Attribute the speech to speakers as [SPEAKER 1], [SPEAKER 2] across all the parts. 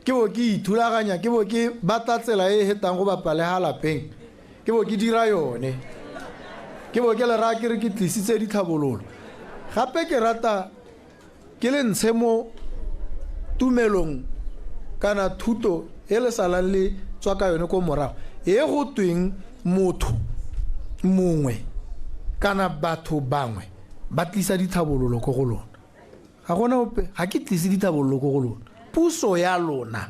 [SPEAKER 1] Ke bo ke ithulaganya, ke bo ke batla tsela e e hetang go bapa le ga lapeng, ke bo ke dira yone. Ke bo ke le raya ke re ke tlisitse ditlhabololo. Gape ke rata ke le ntshe mo tumelong kana thuto e le salang le tswa ka yone ko morago, e go tweng motho mongwe kana batho bangwe ba tlisa ditlhabololo ko go lona. Ga gona ope, ga ke tlise ditlhabololo ko go lona. Puso ya lona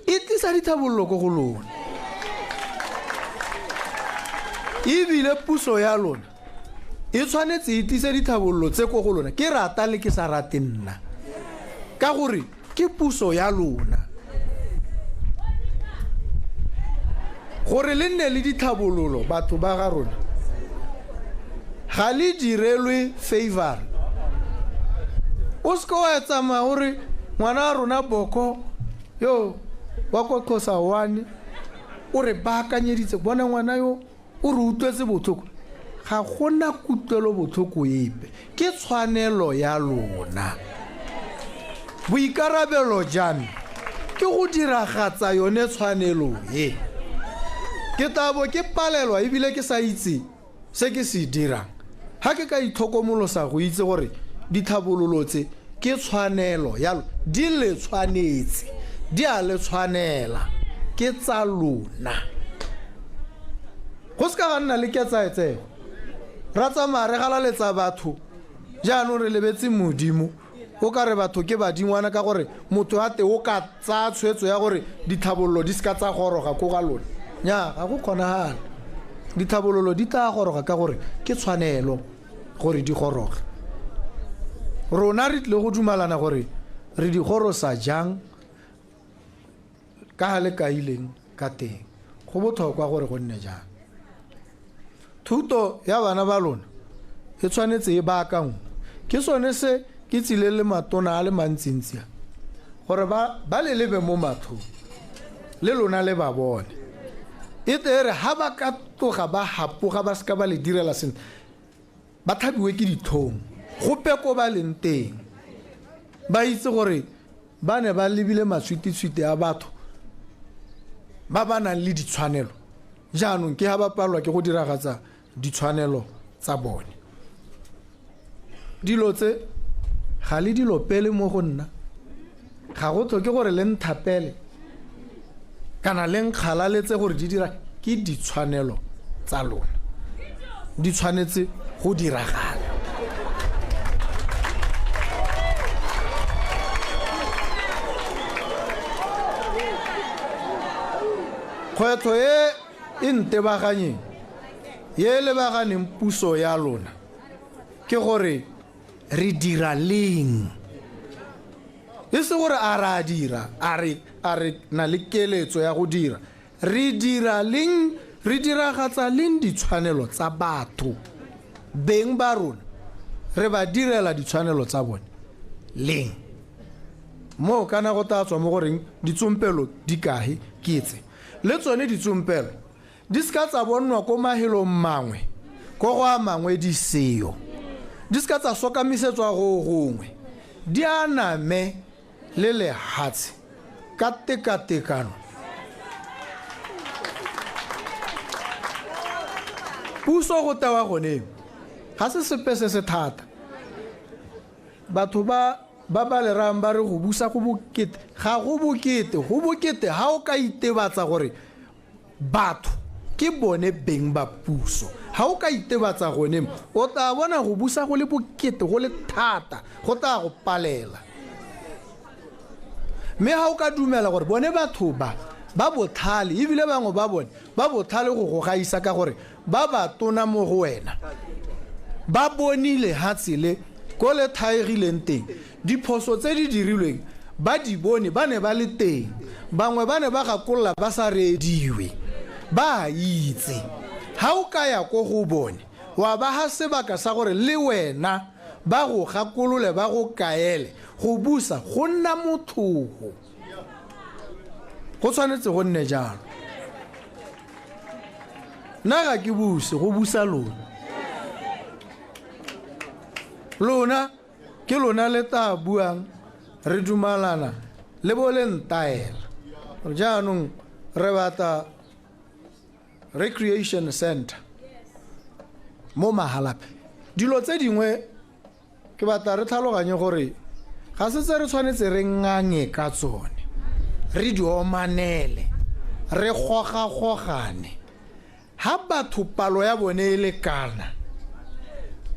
[SPEAKER 1] e tlisa ditlhabololo ko go lona. Ebile puso ya lona e tshwanetse e tlise ditlhabololo tse ko go lona, ke rata le ke sa rate nna, ka gore ke puso ya lona. Gore le nne le ditlhabololo, batho ba ga rona, ga le direlwe favor. O seke wa tsamaya o re ngwana wa rona Boko yo wa kwa Xhosa 1 o re baakanyeditse, bona ngwana yo o re utlwetse botlhoko. Ga gona kutlwelo botlhoko epe, ke tshwanelo ya lona. Boikarabelo jwa me ke go diragatsa yone tshwanelo e. Ke tla bo ke palelwa ebile ke sa itse se ke se dirang ga ke ka itlhokomolosa go itse gore ditlhabololo tse ke tshwanelo ya lona, di le tshwanetse, di a le tshwanela, ke tsa lona. Go se ka ga nna le ketsaetsego, ra tsamaya re galaletsa batho, jaanong re lebetse Modimo. O ka re batho ke badingwana ka gore motho a te o ka tsaya tshwetso ya gore ditlhabololo di se ka tsa goroga ko ga lona. Nya, ga go kgonagale. Ditlhabololo di tla goroga ka gore ke tshwanelo gore di goroge. Rona re tlile go dumalana gore re di gorosa jang ka ga le kaileng ka teng. Go botlhokwa gore go nne jang. Thuto ya bana ba lona e tshwanetse e baakangwe. Ke sone se ke tsileng le matona a le mantsintsi a, gore ba ba le lebe mo matlhong, le lona le ba bone. E tle e re ha ba ka tloga ba hapoga ba seka ba le direla sentle, ba tlhabiwe ke ditlhong gope ko ba leng teng, ba itse gore ba ne ba lebile matshwititshwiti a batho ba ba nang le ditshwanelo, jaanong ke ha ba palelwa ke go diragatsa ditshwanelo tsa bone. Dilo tse ga le dilo pele mo go nna, ga go tlhoke gore le nthapele kana le nkgalaletse gore di dira, ke ditshwanelo tsa lona, di tshwanetse go diragala. Kgwetlho e e ntebaganyeng, e e lebaganeng puso ya lona, ke gore re dira leng? E se gore a re a dira, a re a re na le keletso ya go dira. Re dira leng, re diragatsa leng ditshwanelo tsa batho? Beng ba rona re ba direla ditshwanelo tsa bone leng? Moo kana go tla tswa mo goreng ditsompelo di kae ke tse. Le tsone ditsompelo di se ka tsa bonnwa ko mahelong mangwe, ko go a mangwe di seyo. Di se ka tsa sokamisetswa go gongwe, di aname le lehatshe ka tekatekano. Puso go tewa gone ga se sepe se se thata. Batho ba ba ba lerang ba re go busa go bokete, ga go bokete, go bokete ha o ka itebatsa gore batho ke bone beng ba puso. Ha o ka itebatsa gone, o tla bona go busa go le bokete, go le thata, go tla go palela. Mme ha o ka dumela gore bone batho ba ba botlhale, ebile bangwe ba bone ba botlhale go go gaisa ka gore ba ba tona mo go wena, ba bonile ha tsele ko le thaegileng teng, diphoso tse di dirilweng ba di bone, ba ne ba le teng, bangwe ba ne ba gakolola ba sa reediwe, ba a itse. Ha o ka ya ko go bone, wa ba ha sebaka sa gore le wena ba go gakolole, ba go kaele, go busa go nna motlhoho. Go tshwanetse go nne jalo. Nna ga ke buse, go busa lona. Lona ke lona le tla buang re dumalana. Le bo le ntaela gore jaanong re batla recreation center mo Mahalapye. Dilo tse dingwe ke batla re tlhaloganye gore ga se tse re tshwanetse re ngange ka tsone, re di omanele, re gogagogane. Ha batho palo ya bone e le kana,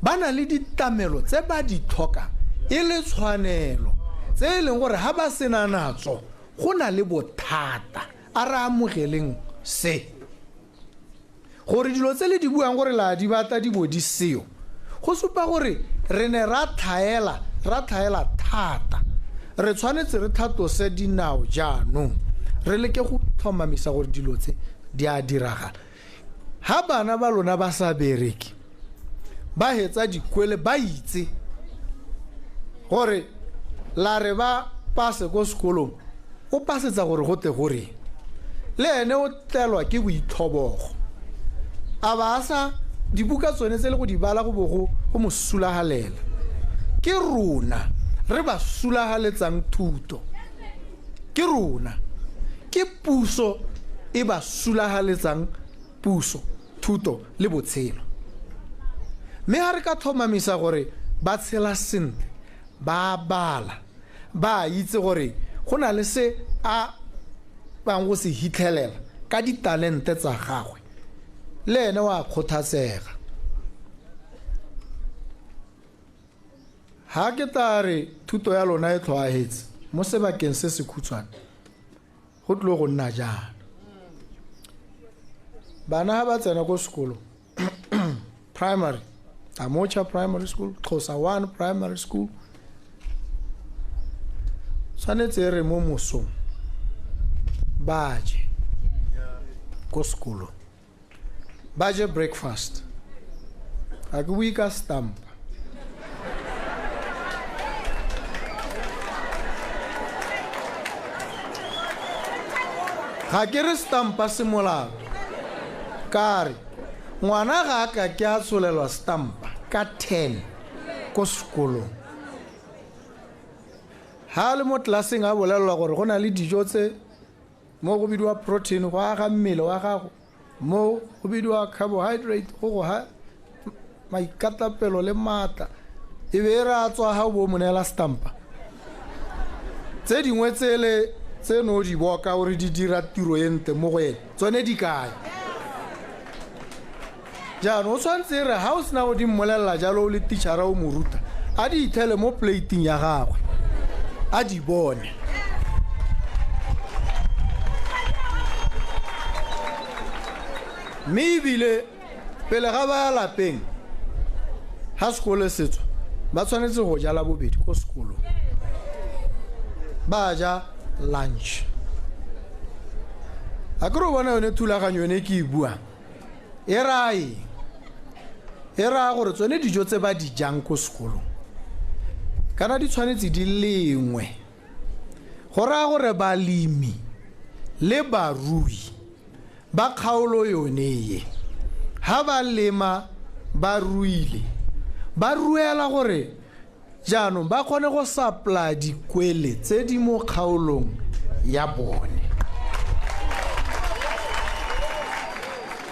[SPEAKER 1] ba na le ditlamelo tse ba di tlhokang e le tshwanelo, tse e leng gore ha ba sena natso go na le bothata. A re amogeleng se, gore dilo tse le di buang gore la di batla di bo di seo, go supa gore re ne ra tlhaela, ra tlhaela thata. Re tshwanetse re tlhatlose dinao jaanong, re leke go tlhomamisa gore dilo tse di a diragala. Ha bana ba lona ba sa bereke, ba hetsa dikwele, ba itse gore la re ba pase ko sekolong, o pasetsa gore go tle gore le ene o tlelwa ke boitlhobogo, a ba a sa dibuka tsone tse le go di bala go bo go mo sulagalela. Ke rona re ba sulagaletsang thuto, ke rona, ke puso e ba sulagaletsang puso, thuto le botshelo. Mme ha re ka tlhomamisa gore ba tshela sentle, ba bala, ba itse gore go na le se a bang go se hitlhelela ka ditalente tsa gagwe, le ene wa kgothatsega. Ha ke tla re thuto ya lona e tlhoahetse mo sebakeng se se khutshwane, go tlile go nna jaana. Bana ha ba tsena ko sekolong primary, Amocha Primary School, Xhosa 1 Primary School, tshwanetse re mo mosong ba je ko sekolong, ba je breakfast. Ga ke bue ka stampa. Ga ke re stampa se molato, ka re ngwana ga a ka ke a tsholelwa stampa ka 10 ko sekolong. Ha le mo tlelaseng a bolelelwa gore go na le dijo tse mo go bidiwa protein go aga mmele wa gago, mo go bidiwa carbohydrate go go ha maikatapelo le maatla, e be e re a tswa ga o bo mo neela stampa. Tse dingwe tsele tse no di boka gore di dira tiro e ntle mo go ene, tsone di kae? Jaanong o tshwanetse e re ha o sena go di mmolelela jalo o le tichara o mo ruta, a di ithele mo plating ya gagwe, a di bone. Mme ebile pele ga ba ya lapeng, ha sekolo se tswa, ba tshwanetse go ja la bobedi ko sekolong, ba ja lunch. A ke re o bona yone thulaganyo yone ke e buang e raya eng? E raya gore tsone dijo tse ba di jang ko sekolong kana di tshwanetse di lengwe. Go raya gore balemi le barui ba kgaolo yone ye, ha ba lema ba ruile, ba ruela gore jaanong ba kgone go supply dikwele tse di mo kgaolong ya bone.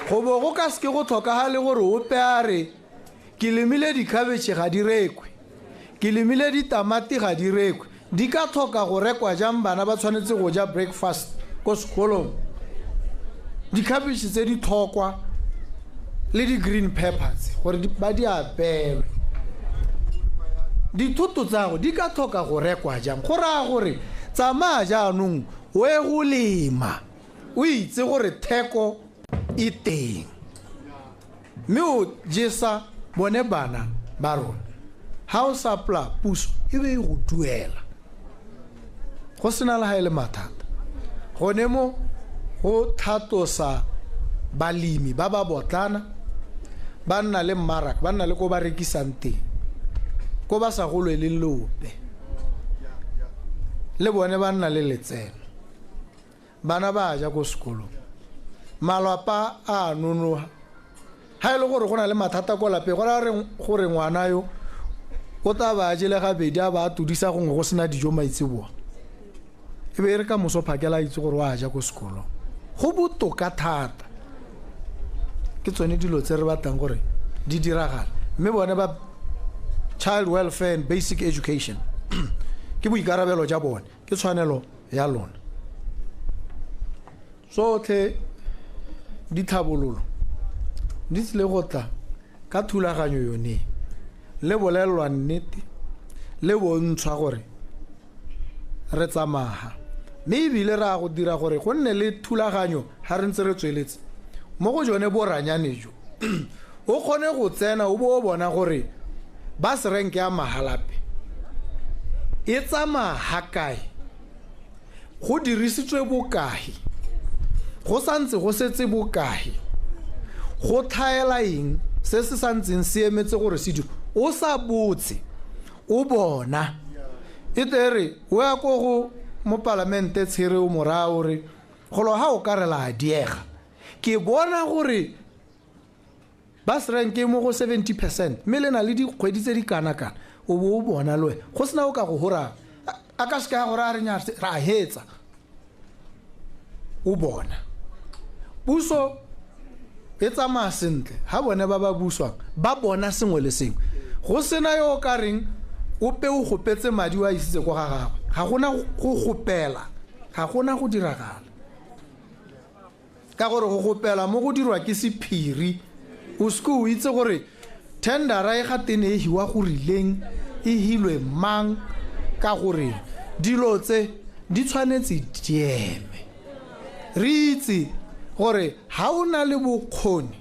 [SPEAKER 1] Go bo go ka seke go tlhokagale gore ope a re ke lemile dikhabetšhe ga di rekwe, ke lemile ditamati ga di rekwe. Di ka tlhoka go rekwa jang? Bana ba tshwanetse go ja breakfast ko sekolong, dikhabetšhe tse di tlhokwa le di-green peppers gore ba di apeelwe. Dithoto tsa go di ka tlhoka go rekwa jang? Go raya gore tsamaya jaanong o ye go lema, o itse gore theko e teng, mme o jesa bone bana ba rona. Ha o supply puso e be e go duela, go sena le ha e le mathata. Gone mo go tlhatlosa balemi ba ba botlana, ba nna le mmaraka, ba nna le ko ba rekisang teng, ko ba sa golweleng leope, le bone ba nna le letseno. Bana ba ja ko sekolong, malapa a nonoga. Ha e le gore go na le mathata ko lapeng, go raya gore ngwana yo o tla ba jele gabedi, a ba a tudisa gongwe go sena dijo maitseboa. E be e re ka moso phakela a itse gore o a ja ko sekolong. Go botoka thata. Ke tsone dilo tse re batlang gore di diragale. Mme bone ba Child Welfare and Basic Education ke boikarabelo ja bone, ke tshwanelo ya lona. Tsotlhe ditlhabololo di tlile go tla ka thulaganyo yone, le bolelelwa nnete le bontshwa gore re tsamaya, mme ebile re a go dira gore go nne le thulaganyo ga re ntse re tsweletse mo go jone boranyane jo. O kgone go tsena o bo o bona gore bus rank ya Mahalapye e tsamaya ga kae, go dirisitswe bokae, go santse go setse bokae, go tlhaela eng se se santseng se emetse gore se dire. O sa botse, o bona. E tle re o ya ko go mopalamente Tshere o moraya o re golo ga o ka re la diega, ke bona gore bus rank e mo go 70% mme le na le dikgwedi tse di kana-kana. O bo o bona le wena go sena o ka go horang, a ka seka ya gore a re nya ra hetsa. O bona puso e tsamaya sentle ga bone ba ba buswang ba bona sengwe le sengwe, go sena yo o ka reng ope o gopetse madi o a isitse ko ga gagwe. Ga gona go gopela, ga gona go diragala, ka gore go gopela mo go dirwa ke sephiri. O seke o itse gore tendera e ga tene e hiwa go rileng, e hilwe mang, ka gore dilo tse di tshwanetse di eme. Re itse gore ha o na le bokgoni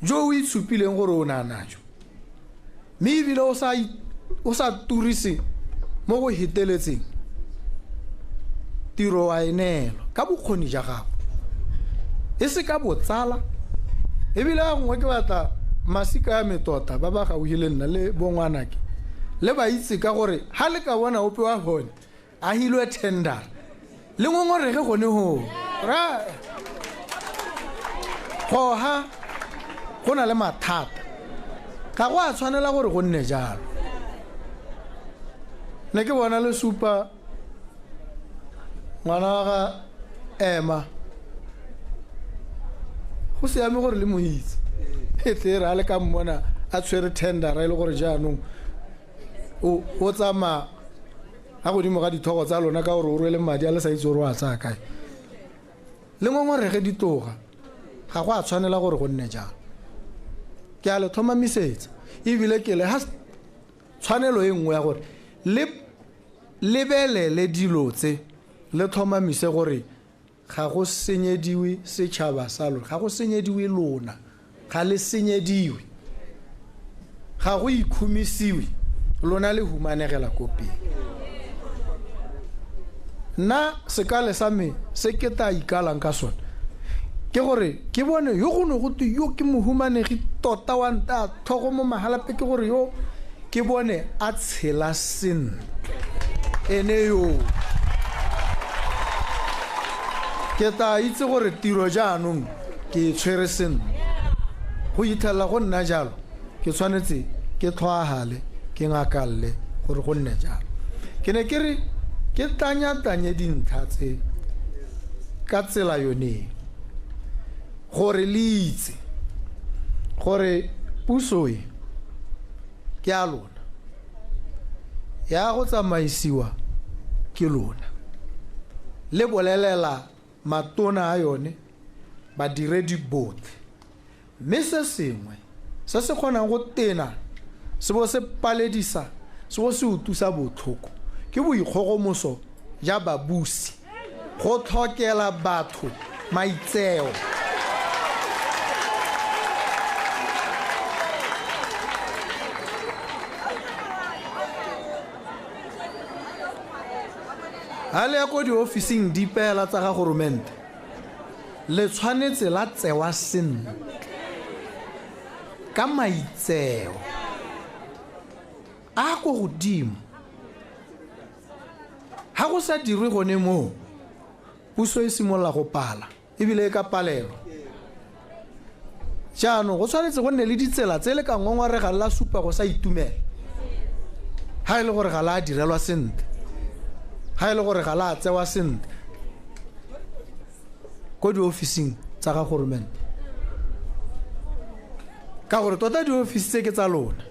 [SPEAKER 1] jo o itshupileng gore o na najo, mme ebile o sa turise mo go heteletseng, tiro wa e neelwa ka bokgoni ja gago, e se ka botsala. Ebile a nngwe ke batla masika a me tota ba ba gaufi le nna le bongwanake le ba itse, ka gore ha le ka bona ope wa bone a hilwe tender, le ngongorege gone ho ra goha go na le mathata. Ga go a tshwanela gore go nne jalo. Ne ke bona le supa ngwana wa ga ema, go siame gore le mo itse, e tle re a le ka mmona a tshwere tendera e le gore jaanong o tsamaya ga godimo ga dithogo tsa lona, ka gore o rwele madi a le sa itse gore o a tsaya kae, le ngongorege di tloga. Ga go a tshwanela gore go nne jalo. Ke a le tlhomamisetsa, ebile ke le ga tshwanelo e nngwe ya gore le lebelele dilo tse, le tlhomamise gore ga go senyediwe setšhaba sa lona, ga go senyediwe lona, ga le senyediwe, ga go ikhumisiwe lona, le humanegela ko pele. Nna sekale sa me se ke tla ikalang ka sone ke gore ke bone yo go ne go twe yo ke mohumanegi tota wa nta tlhogo mo Mahalapye, ke gore yo ke bone a tshela sentle, ene yo ke tla itse gore tiro jaanong ke e tshwere sentle. Go itlhelela go nna jalo, ke tshwanetse ke tlhoagale, ke ngakalle gore go nne jalo. Ke ne ke re ke tanya-tanye dintlha tse ka tsela yone gore le itse gore puso e ke ya lona, ya go tsamaisiwa ke lona, le bolelela matona a yone, badiredi botlhe. Mme se sengwe se se kgonang go tena se bo se paledisa se bo se utusa botlhoko ke boikgogomoso ja babusi, go tlhokela batho maitseo. Ha le ya ko diofising dipeela tsa ga goromente, le tshwanetse la tsewa sentle ka maitseo a ko godimo. Ha go sa dirwe gone moo, puso e simolola go pala, ebile e ka palelwa. Jaanong go tshwanetse go nne le ditsela tse le ka ngongoregang la supa go sa itumela ha e le gore ga la direlwa sentle. Ga e le gore ga la tsewa sentle ko diofising tsa ga goromente, ka gore tota diofisi tse ke tsa lona,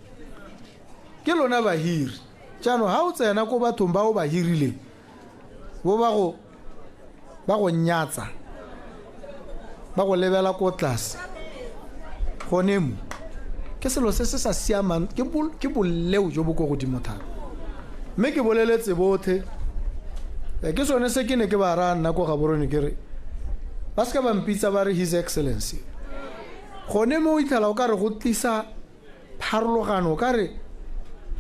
[SPEAKER 1] ke lona bahiri. Jaanong ga o tsena ko bathong ba o ba hirileng, bo ba go nyatsa, ba go lebela ko tlase, gone mo ke selo se se sa siamang, ke boleo jo bo ko godimo thata. Mme ke boleletse botlhe, ke sone se ke ne ke ba raya nna ko Gaborone, ke re ba seka ba mpitsa ba re His Excellency. Gone mo o itlhela o ka re go tlisa pharologano, o ka re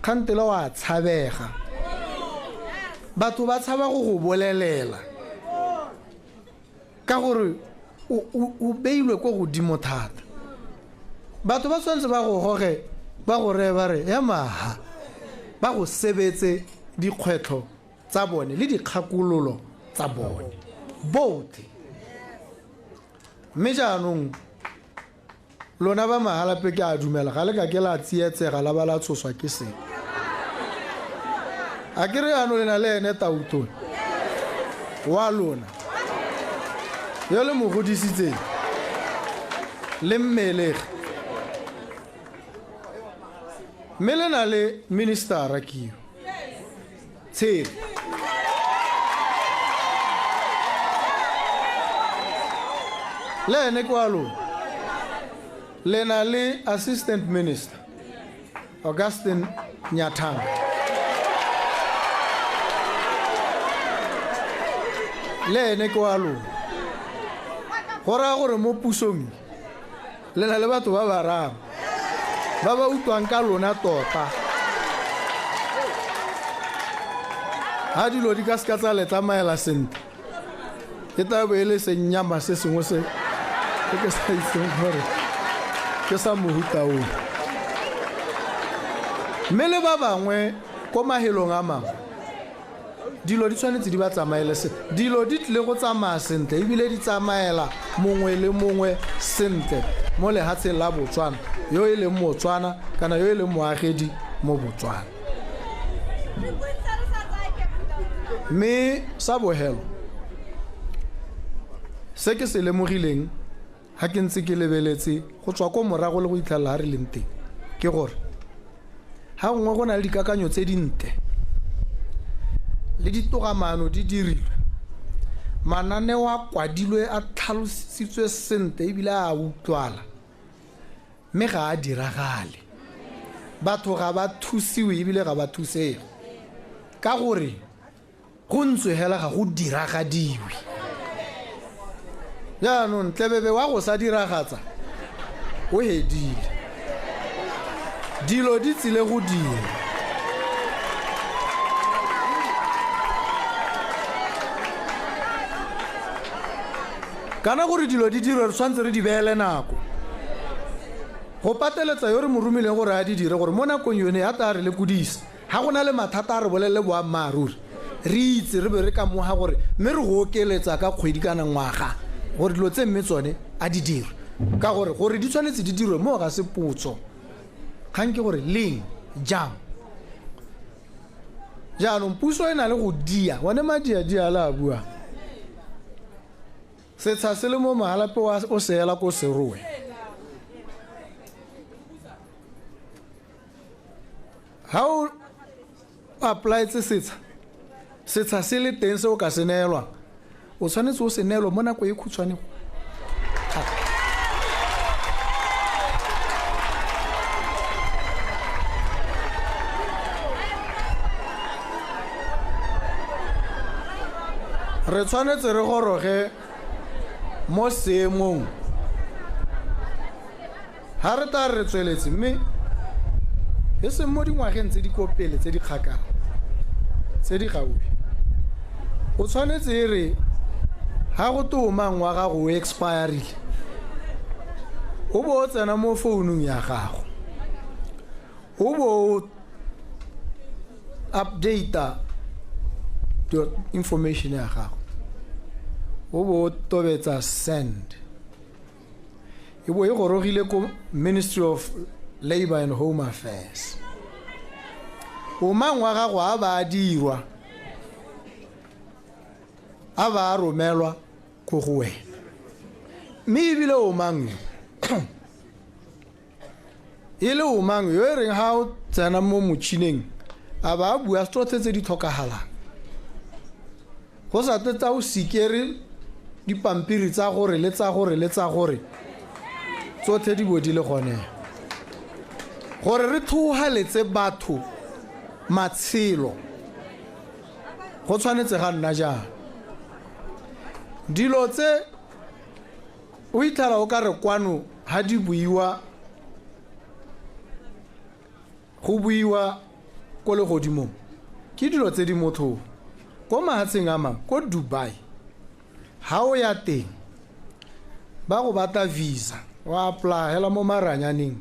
[SPEAKER 1] kgantele wa tshabega, batho ba tshaba go go bolelela ka gore o beilwe ko godimo thata. Batho ba tshwanetse ba go goge, ba go reye ba re ya maha, ba go sebetse dikgwetlho tsa bone le dikgakololo tsa bone botlhe. Mme jaanong lona ba Mahalapye, ke a dumela ga le ka ke la tsietsega la ba la tshoswa ke seo. A ke re yaanong le na le ene Tautona wa lona yo le mo godisitseng le mmelege, mme le na le ministera kio Tshere. Le ene ke wa lona. Le na le assistant minister Augustine Nyathanga, le ene ke wa lona. Go raya gore mo pusong le na le batho ba bararo ba ba utlwang ka lona tota. Ha dilo di ka seka tsa le tsamaela sentle, ke tla bo e le senyama se sengwe se ke sa itseng gore ke sa mohuta o. Mme le ba bangwe ko mahelong a mangwe, dilo di tshwanetse di ba tsamaele sentle. Dilo di tlile go tsamaya sentle, ebile di tsamaela mongwe le mongwe sentle mo lehatsheng la Botswana, yo e leng Motswana kana yo e leng moagedi mo Botswana. Mme sa bohelo se ke se lemogileng ha ke ntse ke lebeletse go tswa ko morago le go itlhelela ha re leng teng, ke gore ha gongwe go na le dikakanyo tse dintle le ditogamaano di dirilwe, mananeo a kwadilwe, a tlhalositswe sentle ebile a utlwala, mme ga a diragale. Batho ga ba thusiwe ebile ga ba thusege, ka gore go ntswe hela ga go diragadiwe. Jaanong tlebebe wa go sa diragatsa o hedile, dilo di tsile go dira. Kana gore dilo di dirwe, re tshwanetse re di beele nako go pateletsa yo re mo romileng gore a di dire, gore mo nakong yone ya tla re lekodisa. Ha go na le mathata, a re bolelele boammaaruri, re itse re be re ka moga gore mme re go okeletsa ka kgwedi kana ngwaga gore dilo tse mme tsone a di dirwe. Ka gore gore di tshwanetse di dirwe mo ga se potso, kgang ke gore leng, jang. Jaanong puso e na le go dia one madiadia a le a buang, setsha se le mo Mahalapye o seela ko Serowe. Ha o applyetse setsha, setsha se le teng se o ka se neelwang, o tshwanetse o se neelwe mo nako e khutshwane thata. Re tshwanetse re goroge mo seemong ha re tla re tsweletse, mme e seng mo dingwageng tse di ko pele tse di kgakala, tse di gaufi. O tshwanetse e re ha go te omang wa gago o expirile, o bo o tsena mo founung ya gago, o bo o updata information ya gago, o bo o tobetsa send, e bo e gorogile ko Ministry of Labour and Home Affairs. Omang wa gago a ba a dirwa. A ba a romelwa ko go wena. Mme ebile o mang yo? E le o mang yo e reng ha o tsena mo motšhineng a ba a bua tsotlhe tse di tlhokagalang, go sa tle tsa o sikere dipampiri tsa gore le tsa gore le tsa gore, tsotlhe di bo di le gone, gore re thogaletse batho matshelo. Go tshwanetse ga nna jang dilo tse o itlhela o ka re kwano ha di buiwa, go buiwa ko legodimong, ke dilo tse di motho ko mahatsheng a mangwe, ko Dubai ha o ya teng ba go batla visa, wa apply hela mo maranyaneng,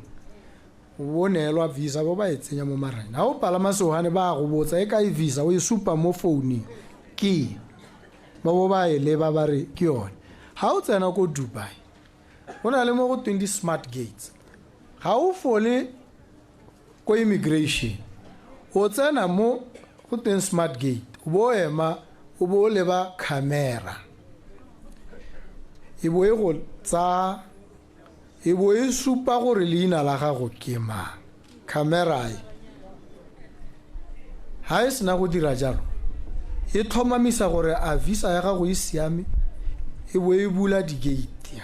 [SPEAKER 1] o neelwa visa, bo ba e tsenya mo maranyaneng. Ha o palama sefofane ba go botsa e kae visa, o e supa mo founung, ke ba bo ba e leba ba re ke yone. Ha o tsena ko Dubai go na le mo go tweng di-smart gates, ga o fole ko immigration, o tsena mo go teng smart gate, o bo ema, o bo o leba camera, e bo e go tsa, e bo e supa gore leina la gago ke mang. Camera e ha e sena go dira jalo, e tlhomamisa gore a visa ya gago e siame, e bo e bula di-gate,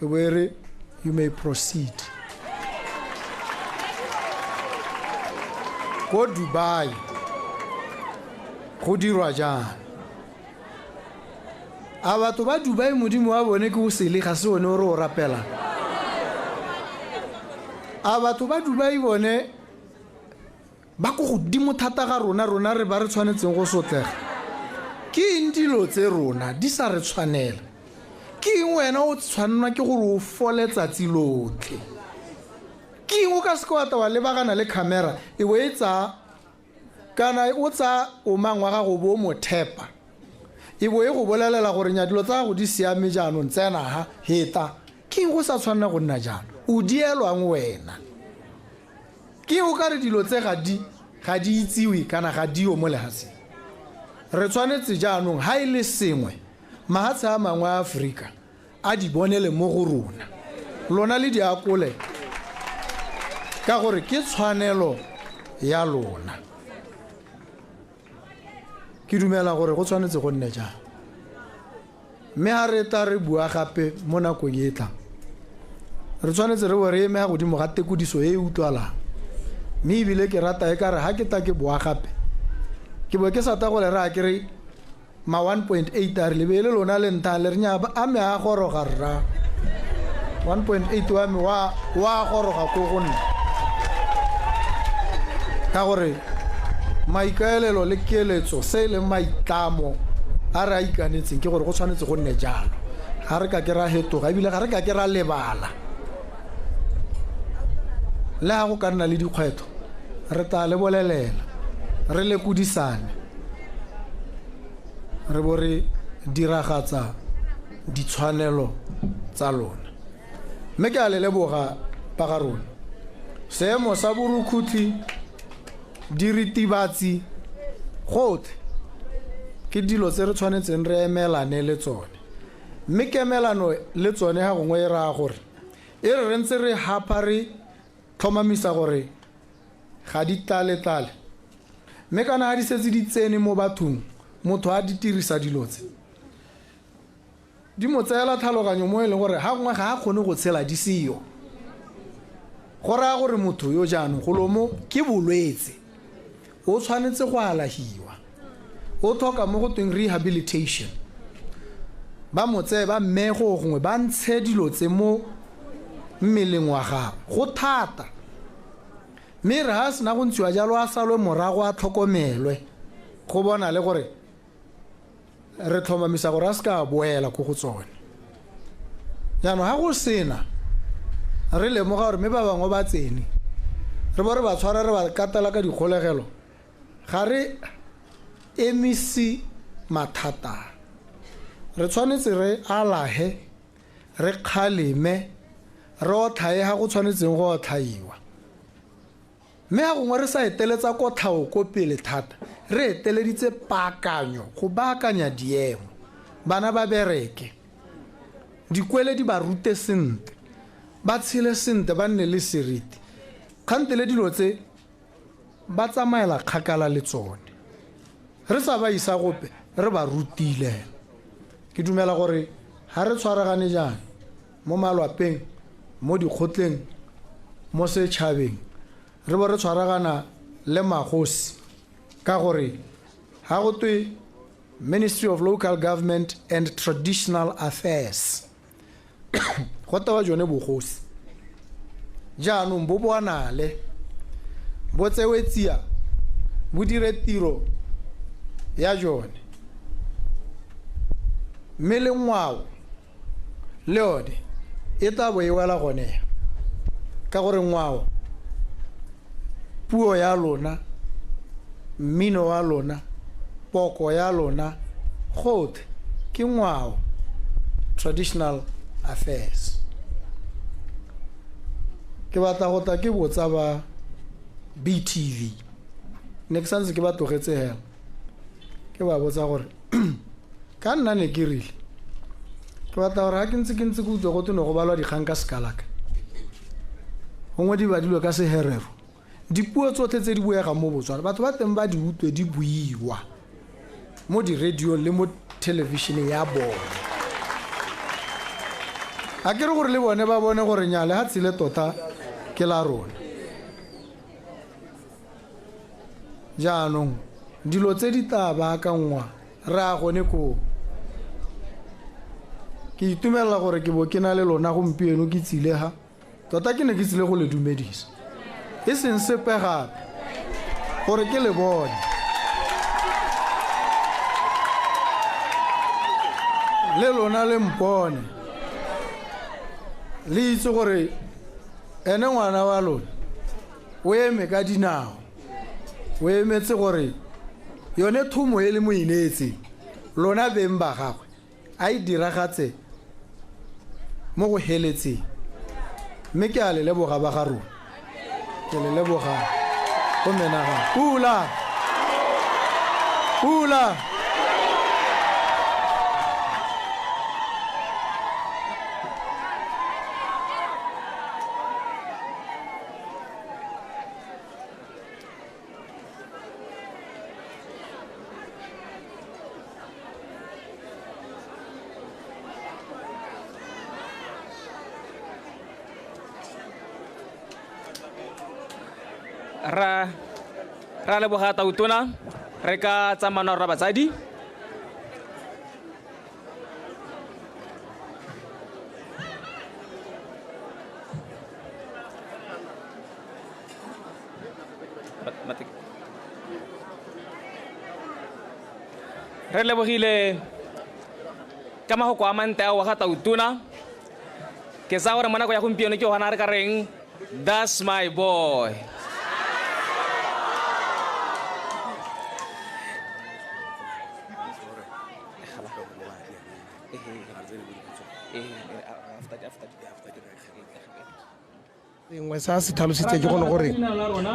[SPEAKER 1] e bo e re you may proceed. Ko Dubai go dirwa jang? A batho ba Dubai modimo wa bone ke o sele, ga se one o re o rapelang? A batho ba Dubai bone ba ko godimo thata ga rona, rona re ba re tshwanetseng go sotlega? Ke eng dilo tse rona di sa re tshwanela? Ke eng wena o tshwannwa ke gore o fole tsatsi lotlhe? Ke eng o ka seke wa tla wa lebagana le camera e bo e tsaya, kana o tsaya omang wa gago bo mo thepa, e bo e go bolelela gore nya dilo tsa gago di siame, jaanong tsena ha heta? Ke eng go sa tshwanela go nna jalo? O dielwang wena? Ke o ka re dilo tse ga di itsiwe kana ga dio mo lehatsheng? Re tshwanetse jaanong ha e le sengwe mahatshe a mangwe a Aforika a di bonele mo go rona, lona le di akole, ka gore ke tshwanelo ya lona. Ke dumela gore go tshwanetse go nne jang, mme ha re tla re bua gape mo nakong e tlang, re tshwanetse re bo re eme ga godimo ga tekodiso e e utlwalang. Mme ebile ke rata e ka re ha ke tla ke boa gape, ke bo ke sa ta go le raya ke re ma 1.8 a re lebe le lona le nthang le re nya a me a goroga rra, 1.8 wa me wa goroga ko go nna, ka gore maikaelelo le keletso se e leng maitlamo a re a ikanetseng ke gore go tshwanetse go nne jalo. Ga re ka ke ra hetoga, ebile ga re ka ke ra lebala. Le ga go ka nna le dikgwetlho, re tla le bolelela, re lekodisane, re bo re diragatsa ditshwanelo tsa lona. Mme ke a le leboga ba ga rona. Seemo sa borukhutlhi, diritibatsi, gotlhe ke dilo tse re tshwanetseng re emelane le tsone. Mme kemelano le tsone ga gongwe e raya gore e re re ntse re hapa, re tlhomamisa gore ga di tlale-tlale, mme kana ga di setse di tsene mo bathong, motho a di dirisa dilo tse di mo tseela tlhaloganyo mo e leng gore ga gongwe ga a kgone go tshela di seyo. Go raya gore motho yo jaanong golo mo ke bolwetse, o tshwanetse go alahiwa, o tlhoka mo go tweng rehabilitation, ba mo tseye ba mmeye go gongwe, ba ntshe dilo tse mo mmeleng wa gagwe. Go thata, mme re ga a sena go ntshiwa jalo, a salwe morago, a tlhokomelwe, go bona le gore re tlhomamisa gore a se ka boela ko go tsone. Jaanong ga go sena re lemoga gore mme ba bangwe ba tsene, re bo re ba tshwara, re ba katela ka dikgolegelo, ga re emise mathata. Re tshwanetse re alahe, re kgaleme, re otlhae ga go tshwanetseng go otlhaiwa, mme ga gongwe re sa eteletsa kotlhao ko pele thata, re eteleditse paakanyo, go baakanya diemo. Bana ba bereke, dikwele di ba rute sentle, ba tshele sentle, ba nne le seriti. Kgantele dilo tse ba tsamaela kgakala le tsone. Re sa ba isa gope, re ba rutile. Ke dumela gore ha re tshwaragane jaana mo malwapeng, mo dikgotleng, mo setšhabeng, re bo re tshwaragana le magosi, ka gore ha go twe Ministry of Local Government and Traditional Affairs, go tewa jone bogosi. Jaanong bo bonale, bo tsewe tsia, bo dire tiro ya jone. Mme le ngwao le yone e tla bo e wela gone, ka gore ngwao, puo ya lona, mmino wa lona, poko ya lona, gotlhe ke ngwao, traditional affairs. Ke batla go tla ke botsa ba BTV, ne ke santse ke ba tlogetse hela, ke ba botsa gore ka nna ne ke rile ke batla gore ga ke ntse ke ntse ke utlwa go twe ne go balwa dikgang ka Sekalaka, gongwe di badilwe ka Seherero, dipuo tsotlhe tse di buegang mo Botswana batho ba teng ba di utlwe di buiwa mo di-radiong le mo thelebišeneng ya bone. A ke re gore le bone ba bone gore nya le ga tsile tota ke la rona. Jaanong dilo tse di tla baakangwa re a gone koo. Ke itumelela gore ke bo ke na le lona gompieno, ke tsile ga tota ke ne ke tsile go le dumedisa, e seng sepe gape, gore ke le bone. Le lona le mpone, le itse gore ene ngwana wa lona o eme ka dinao, o emetse gore yone thomo e le mo ineetseng lona beng ba gagwe a e diragatse mo go heletseng. Mme ke a le leboga ba ga rona, ke le leboga go menagano. Pula, pula.
[SPEAKER 2] Ra leboga Tautona, re ka tsamana rra batsadi. Re lebogile ka mahoko a mantle ao wa ga Tautona. Ke tsaya gore mo nako ya gompieno ke gona re ka reng that's my boy.
[SPEAKER 3] Sengwe sa se tlhalositse ke gone gore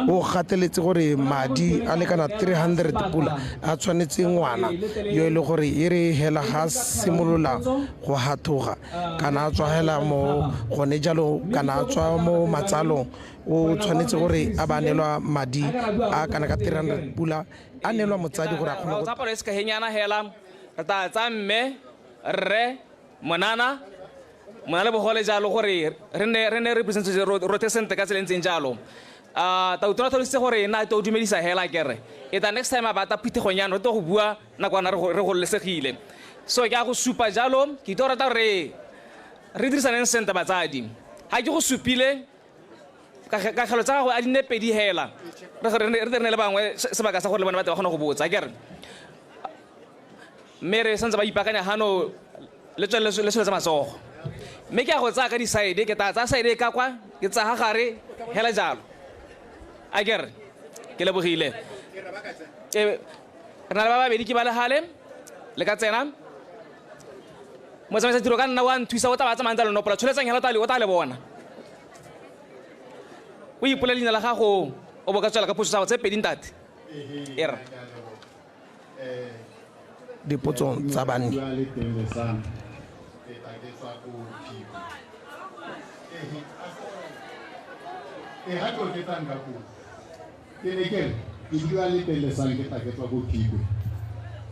[SPEAKER 3] o gateletse gore madi a lekana 300 pula a tshwanetse ngwana yo e le gore e re hela ga simolola go hathoga kana a tswa hela mo gone jalo kana a tswa mo matsalong, o tshwanetse gore a ba neelwa madi a kana ka 300 pula a neelwa motsadi gore a kgone go
[SPEAKER 2] tsa palo e se ka henyana hela. Re tla tsa mme, rre, monana, mona le bogole jalo gore re ne represent rote sentle ka tsela e ntseng jalo. Tautona tlhalositse gore nna to dumedisa hela kere e tla next time a batla phuthegong yana re tlo go bua nakwana re gololesegile. So ke a go supa jalo, ke itse rata gore re dirisaneng sentle batsadi. Ha ke go supile kagelo tsa gago a di nne pedi hela, re tle re ne le bangwe sebaka sa gore le bone ba tle ba kgone go botsa kere. Mme re santse ba ipaakanya gano le tswelele le tsholetse matsogo. Mme ke a go tsaya ka di-side, ke tla tsaya side e ka kwa, ke tsaya ga gare hela jalo. A ke re ke lebogile. Re na le ba babedi ke ba le gale, le ka tsena. Motsamaisa tiro ka nna wa nthusa, o tla ba tsamayang tsa lenopola. Tsholetsang hela o tla le bona. O ipolele leina la gago, o bo ka tswela ka phoso tsa gago tse pedi ntate. E re.
[SPEAKER 3] dipotsong tsa banni.
[SPEAKER 4] Ke ne ke re ke bua le Pelesang ke tla ke tswa ko Phikwe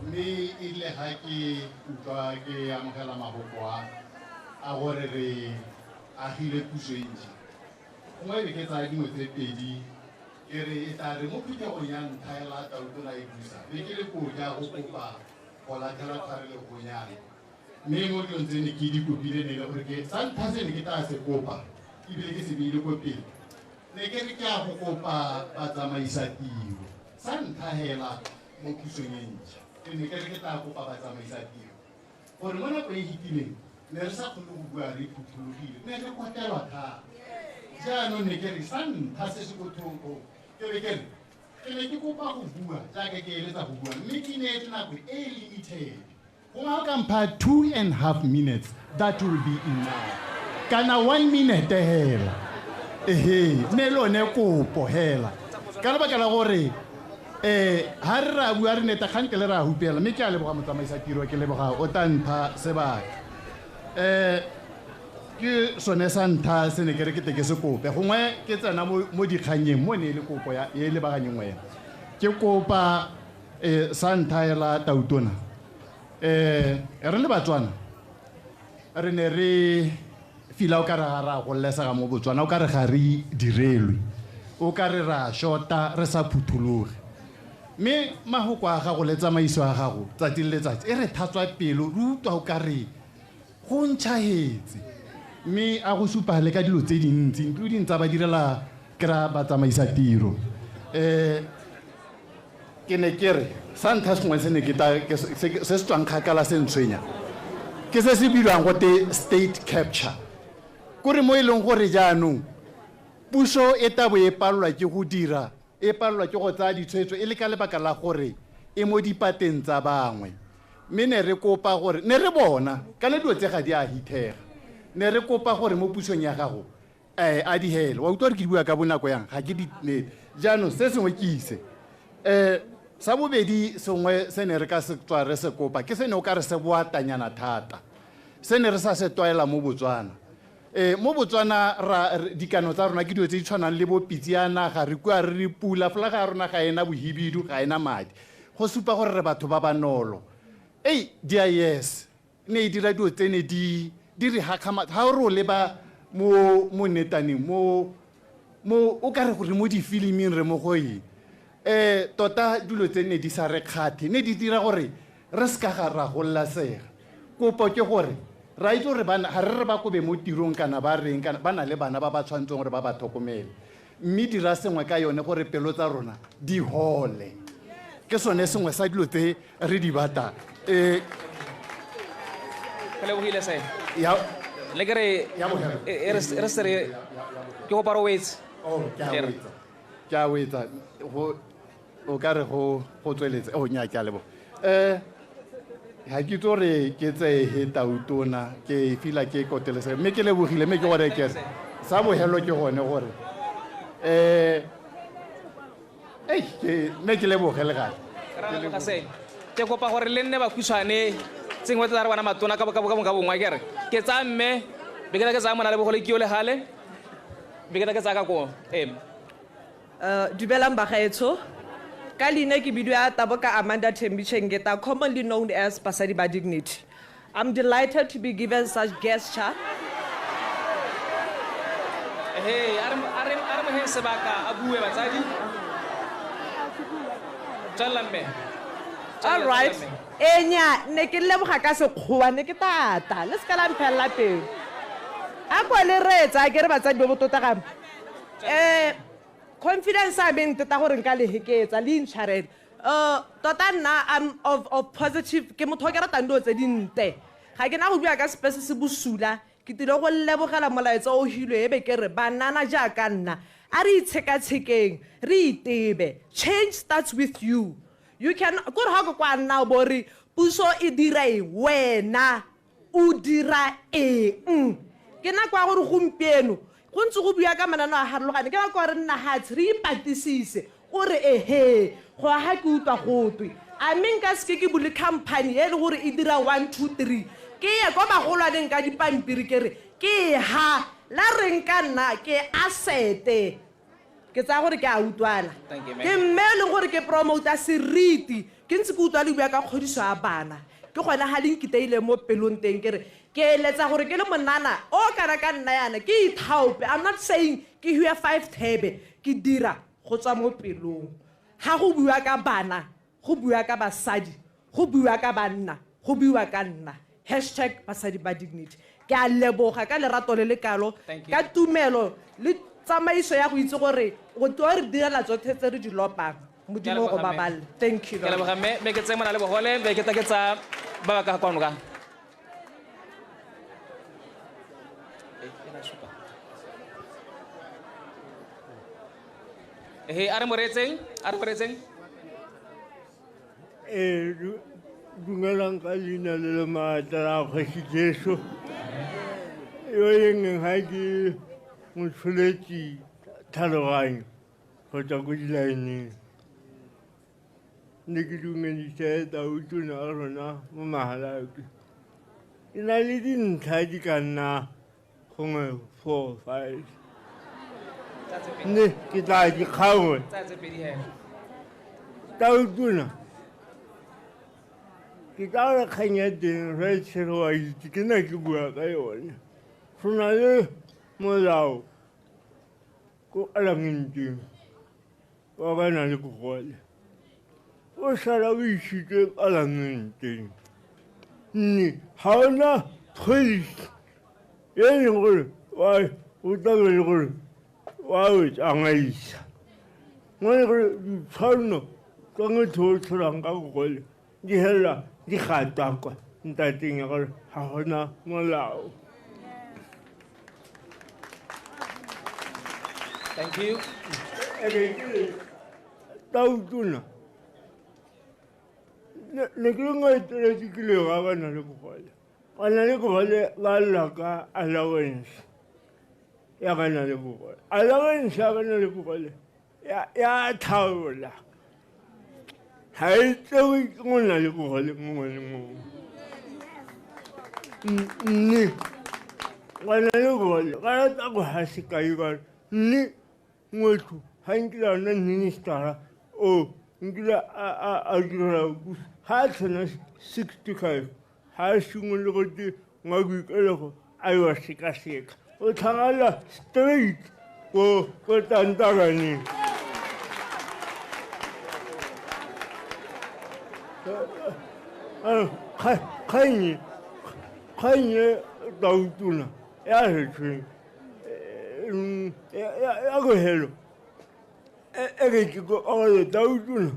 [SPEAKER 4] mme erile ga ke utlwa ke amogela mafoko a a gore re agile puso e ntšha gongwe e be ke tsaya dingwe tse pedi ke re e tla re mo phuthegong ya ntlha ya la tautona e busa be ke le koo ke a go kopa go latlhela tshwarelegonyana mme mo dilong tse ne ke di kopile ne e le gore ke sa ntlha se ne ke tla se kopa ebile ke se beile ko pele ne ke re ke a go kopa batsamaisatiro sa ntlha hela mo pusong e ntšha ke ne ke re ke tla kopa batsamaisatiro gore mo nako e fetileng ne re sa kgone go bua re phuthologile ne re kotelwa thata jaanong ne ke re sa ntlha se se ko thoko ke be ke re ke ne ke kopa go bua jaaka ke eletsa go bua mme ke neetse nako e e limited gongwe ga o ka mpha 2½ minutes, that will be enough, kana 1 minute hela. Ehe, ne le one kopo hela ka lebaka la gore ha re ra bua re neta kgante le ra hupela mme ke a leboga motsamaisa tiro ke leboga o ta mpha sebaka ke sone sa ntlha se ne ke re ke te ke se kope gongwe ke tsena mo dikgannyeng mo ne e le kopo ya e lebaganyeng wena ke kopa sa ntlha hela tautona re le Batswana re ne re fila o ka re ga ra gololesega mo Botswana o ka re ga re direlwe o ka re ra shota re sa phuthologe mme mafoko a gago le tsamaiso ya gago tsatsi le letsatsi e re thatswa pelo re utlwa o ka re go ntšhagetse mme a go supa le ka dilo tse dintsi including tsa ba direla kry-a batsamaisa tiro ke ne ke re sa ntlha sengwe se ne ke ta se se tswang kgakala se ntshwenya ke se se bidiwang gote state capture kore mo e leng gore jaanong puso e tabo e palelwa ke go dira e palelwa ke go tsaya ditshwetso e le ka lebaka la gore e mo dipateng tsa bangwe mme ne re kopa gore ne re bona kana dilo tse ga di a hithega ne re kopa gore mo pusong ya gago a di hele wa utlwa gore ke di bua ka bonako yang ga ke di nete jaanong se sengwe ke ise sa bobedi sengwe se ne re ka se tswa re se kopa ke se ne o ka re se boatanyana thata se ne re sa se tlwaela mo Botswana mo Botswana ra dikano tsa rona ke dilo tse di tshwanang le bo pitse ya naga re kua re re pula folaga ya rona ga ena bohibidu ga ena madi go supa gore re batho ba banolo ei DIS ne e dira dilo tse ne di di re hakgamatsa ga o re o leba mo mo netaneng mo mo o ka re gore mo difiliming re mo go eng tota dilo tse ne di sa re kgathe ne di dira gore re se ka ga ra gololesega kopo ke gore ra itse gore bana ga re re ba kobe mo tirong kana ba reng kana ba na le bana ba ba tshwanetseng gore ba ba tlhokomele mme dira sengwe ka yone gore pelo tsa rona di hole ke sone sengwe sa dilo tse re di batang
[SPEAKER 2] Ke lebogile se
[SPEAKER 4] ya
[SPEAKER 2] le ke re
[SPEAKER 4] Ya bofelo.
[SPEAKER 2] e re se re ke kopa re wetse.
[SPEAKER 4] Oh, ke a
[SPEAKER 2] Ke re.
[SPEAKER 4] wetsa ke a wetsa go o ka re go go tsweletse oh nya ke a leboga ga ke itse gore ke tseye tautona ke fila ke kotelesega mme ke lebogile mme ke gore ke re sa bogelo ke gone gore ei ke mme ke leboge le gale.
[SPEAKER 2] Ra leboga se ke kopa gore le nne bakhutshwane tse dingwe tsa re bona matona ka bongwe ke re ke tsaya mme be ke tla ke tsaya mona le bogole ke yo le gale be ke tla ke tsaya ka koo ee.
[SPEAKER 5] Dumelang bagaetsho. Ka leina ke bidiwa Taboka Amanda Thembi Chengeta, commonly known as Basadi Ba Dignity. I'm delighted to be given such gesture.
[SPEAKER 2] Hey, a re moheng sebaka a bue batsadi tswelela mme.
[SPEAKER 5] All right. Enya, ne ke leboga ka sekgowa, ne ke tata. Le se ka la mphelela pelo. A kwa le reetsa, a ke re batsadi bo botota game. Confidence a me nteta gore nka le heketsa le intshwarele. Tota nna I'm of positive, ke motho o ke ratang dilo tse dintle. Ga ke na go bua ka sepe se se bosula, ke tlile go lebogela molaetsa o hilwe e be ke re banana jaaka nna a re itshekatshekeng re itebe. Change starts with you. You can kore ga o ke kwa nna o bo re puso e dira eng, wena o dira eng. Ke nako ya gore gompieno go ntse go bua ka mananeo a harologane, ke nako ya re nna hatshe re ipatisise o re ehe go aga ke utlwa gotwe A mme nka seke ke bule company e le gore e dira 1 2 3, ke ye ko bagolwaneng ka dipampiri ke re ke ha la reng ka nna ke asete. Ke tsaya gore ke a utlwana.
[SPEAKER 2] Thank you, ma'am.
[SPEAKER 5] Ke mme e leng gore ke promota seriti, ke ntse ke utlwa le bua ka kgodiso ya bana, ke gone ga le nkiteile mo pelong teng. Ke re ke eletsa gore ke le monana o kana ka nna yana ke ithaope. I'm not saying ke hue 5 thebe, ke dira go tswa mo pelong. Ga go bua ka bana, go bua ka basadi, go bua ka banna, go bua ka nna. Hashtag basadi ba dignity. Ke a leboga ka lerato le le kalo,
[SPEAKER 2] Thank you.
[SPEAKER 5] ka tumelo le tsamaiso ya go itse gore o tlo re direla tsotlhe tse re di lopang. Modimo go
[SPEAKER 2] Ke a leboga, mme.
[SPEAKER 5] baballe. Thank you.
[SPEAKER 2] Ke leboga mme, mme ke tseye mona le bogole, be ke tla ke tsa ba ba ka kwano ka. Ehe, a re mo reetseng, a re mo reetseng.
[SPEAKER 6] Dumelang ka leina le le maatla la Kgosi Jesu. Yo e leng ga ke motsholetsi tlhaloganyo go tswa ko dilaeneng. Ne ke dumedise tautona a rona mo Mahalapye. Ke na le dintlha di ka nna gongwe 4, 5. Ne ke tla di kgaola.
[SPEAKER 2] Tsaya tse pedi hela.
[SPEAKER 6] Tautona, ke tla re kgang ya teng re tshege wa itse ke na ke bua ka yone. Go na le molao ko palamenteng wa ba na le bogole, o sala o isitswe palamenteng, mme ga ona policy e leng gore o tlabe le gore wa o tsamaisa mo e leng gore ditshwanno tsa motho o tsholang ka bogole di helela di gatakwa ntateng ya gore ga gona molao.
[SPEAKER 2] Thank you.
[SPEAKER 6] Tautona, ne ke le ngoeteletse ke le ga ba na le bogole. Ba na le bogole ba lla ka allowance ya ba na le bogole. Allowance ya ba na le bogole ya thaola. Ha e tsewe ke mo na le bogole mongwe le mongwe. Mme ba na le bogole ba rata go ha sekai ba re, mme motho ha nkile a nna minister-a o nkile a direla puso, ha a tshwana 65, ha a simolole go te ngwa boikelego a yo sekaseka, o tlhagala straight ko tantaraneng. Kgang e tautona ya re tshweng, ya go helo. E re ke ko ore tautona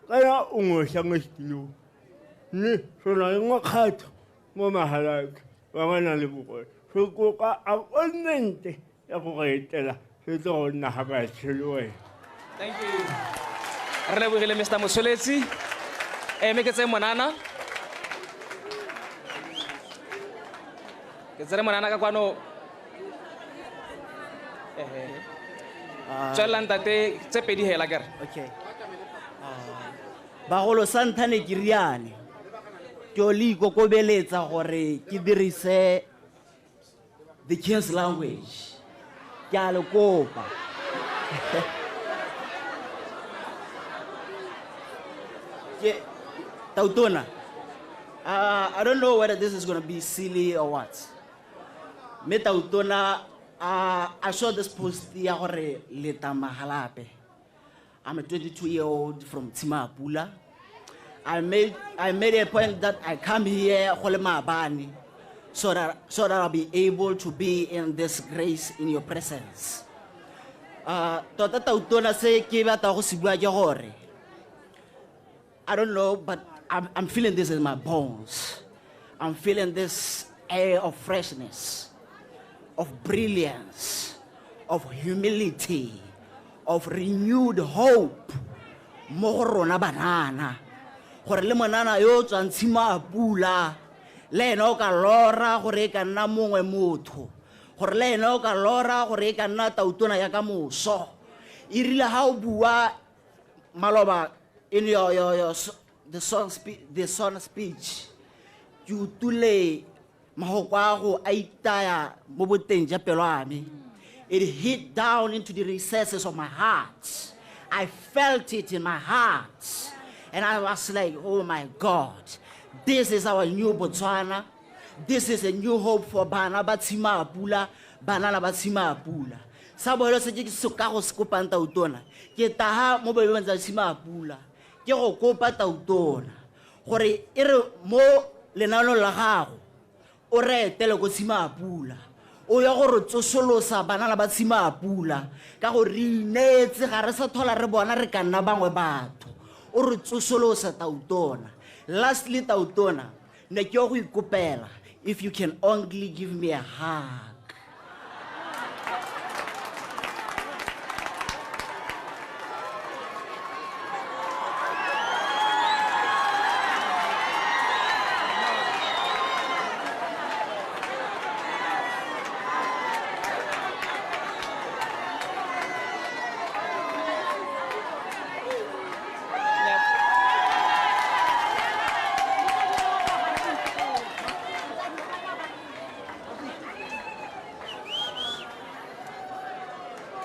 [SPEAKER 6] kana o ngosa mo setilong, mme re na le mokgatlho mo Mahalapye wa ba nang le bogole. Re kopa appointment ya go re etela, re tlo go nna ga batho le wena.
[SPEAKER 2] Thank you. Re lebogile Mister Motsholetsi. Mme ke tseye monana. Ke tsere monana ka kwano. Tswelela ntate, tse pedi hela ke re.
[SPEAKER 7] Okay. Bagolo sa ntlha ne ke riane. Ke o le ikokobeletsa gore ke dirise the king's language. Ke a le kopa. Ke Tautona, I don't know whether this is going to be silly or what. Mme Tautona, I saw this post ya gore leta Mahalapye. I'm a 22-year-old from Tshimapula. I made a point that I come here go le maabane so that I'll be able to be in this grace in your presence. Tota Tautona se ke batla go se bua ke gore, I don't know, but I'm feeling this in my bones. I'm feeling this air of freshness, of brilliance, of humility, of renewed hope. Mo go rona banana. Gore le monana yo o tswang Tshimapula, le ena o ka lora gore e ka nna mongwe motho. Gore le ena o ka lora gore e ka nna tautona ya ka moso. E rile ha o bua maloba in your the SONA speech, ke utlwile mahoko a go a itaya mo boteng ja pelo ya me. It hit down into the recesses of my heart. I felt it in my heart. And I was like, oh my God, this is our new Botswana. This is a new hope for bana ba Tshimapula, banana ba Tshimapula. Sa bolo se ke se ka go se kopang tautona, ke taha mo boemong tsa Tshimapula, ke go kopa tautona gore e re mo lenaanong la gago o re etele ko Tshimapula, o ya gore tsosolosa banana ba Tshimapula ka gore re ineetse, ga re sa thola re bona re ka nna bangwe batho, o re tsosolosa tautona. Lastly tautona, ne ke yo go ikopela, if you can only give me a hug.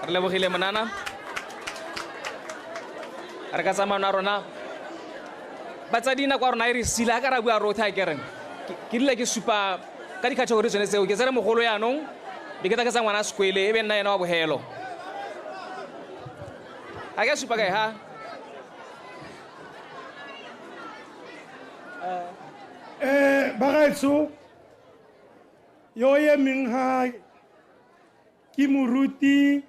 [SPEAKER 2] Re lebogile monana, re ka tsamaya rona batsadi nako ya rona e re sila ka ra bua rotlhe a kereng ke rile ke supa ka di-category tsone tseo, ke tsere mogolo yaanong be ke tla ke tsa ngwana sekwele e be nna ena wa bogelo. A ke a supa kae ha?
[SPEAKER 8] Bagaetsho yo emeng ha ke moruti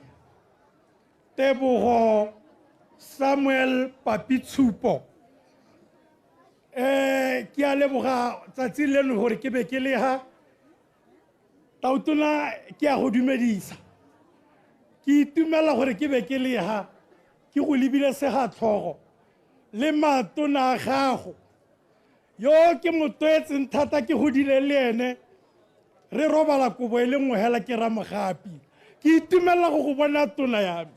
[SPEAKER 8] Tebogo Samuel Papitshupo. Ke a leboga tsatsi leno gore ke be ke le ha tautona, ke a go dumedisa. Ke itumela gore ke be ke le ha, ke go lebile segatlhogo le matona a gago yo ke motwetseng thata, ke godile le ene re robala kobo e le nngwe hela, ke ramogapi. Ke itumela go go bona tona ya me,